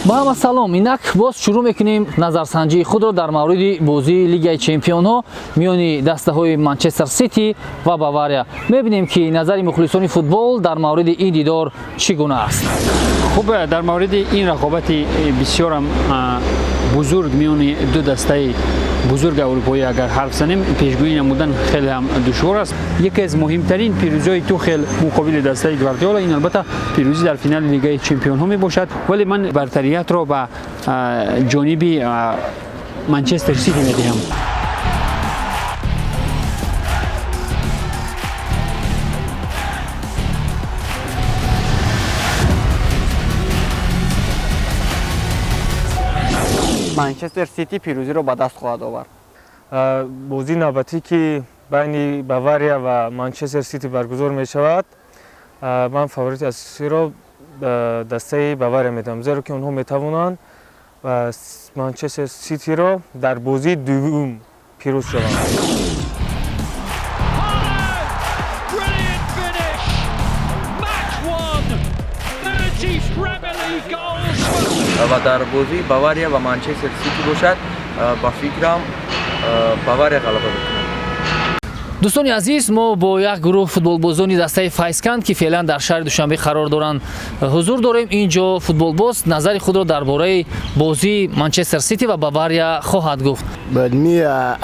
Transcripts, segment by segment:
Ба ҳама салом. Инак боз шурӯъ мекунем назарсанҷии худро дар мавриди бозии Лигаи чемпионҳо миёни дастаҳои Манчестер Сити ва Бавария. Мебинем, ки назари мухлисони футбол дар мавриди ин дидор чӣ гуна аст. Хуб, дар мавриди ин рақобати бисёрам бузург миёни ду дастаи бузурги аврупоӣ агар ҳарф занем, пешгӯӣ намудан хеле ҳам душвор аст. Яке аз муҳимтарин пирӯзиҳои Тухел муқобили дастаи Гвардиола ин, албатта, пирӯзӣ дар финали Лигаи чемпионҳо мебошад, вале ман бартариятро ба ҷониби Манчестер Сити медиҳам. Манчестер Сити пирӯзиро ба даст хоҳад овард. Бозии навбатӣ, ки байни Бавария ва Манчестер Сити баргузор мешавад, ман фаворити асосиро дастаи Бавария медиҳам, зеро ки онҳо метавонанд Манчестер Ситиро дар бозии дуюм пирӯз шаванд. Brilliant finish! Match won! 30 Premier League goals for Ва дар бозии Бавария ва Манчестер Сити бошад, ба фикрам, Бавария ғалаба мекунад. Дӯстони азиз, мо бо як гурӯҳ футболбозони дастаи Файзканд, ки феълан дар шаҳри Душанбе қарор доранд, ҳузур дорем. Ин ҷо футболбоз назари худро дар бораи бозии Манчестер Сити ва Бавария хоҳад гуфт. But me,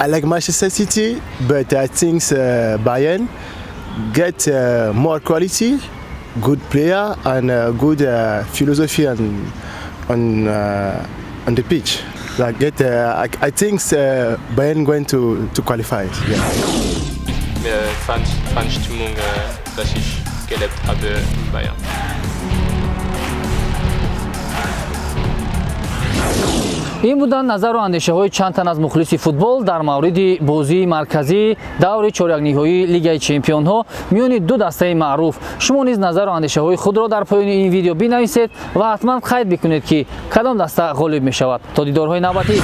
I like Manchester City, but I think Bayern get more quality, good player, and good philosophy on the pitch. Like get, I think Bayern going to qualify. Yeah. Fand Stimmung, dass ich gelebt habe in Bayern. Ин буданд назару андешаҳои чанд тан аз мухлиси футбол дар мавриди бозии марказии даври чорякниҳоии Лигаи чемпионҳо миёни ду дастаи маъруф. Шумо низ назару андешаҳои худро дар поёни ин видео бинависед ва ҳатман қайд бикунед, ки кадом даста ғолиб мешавад. То дидорҳои навбатӣ.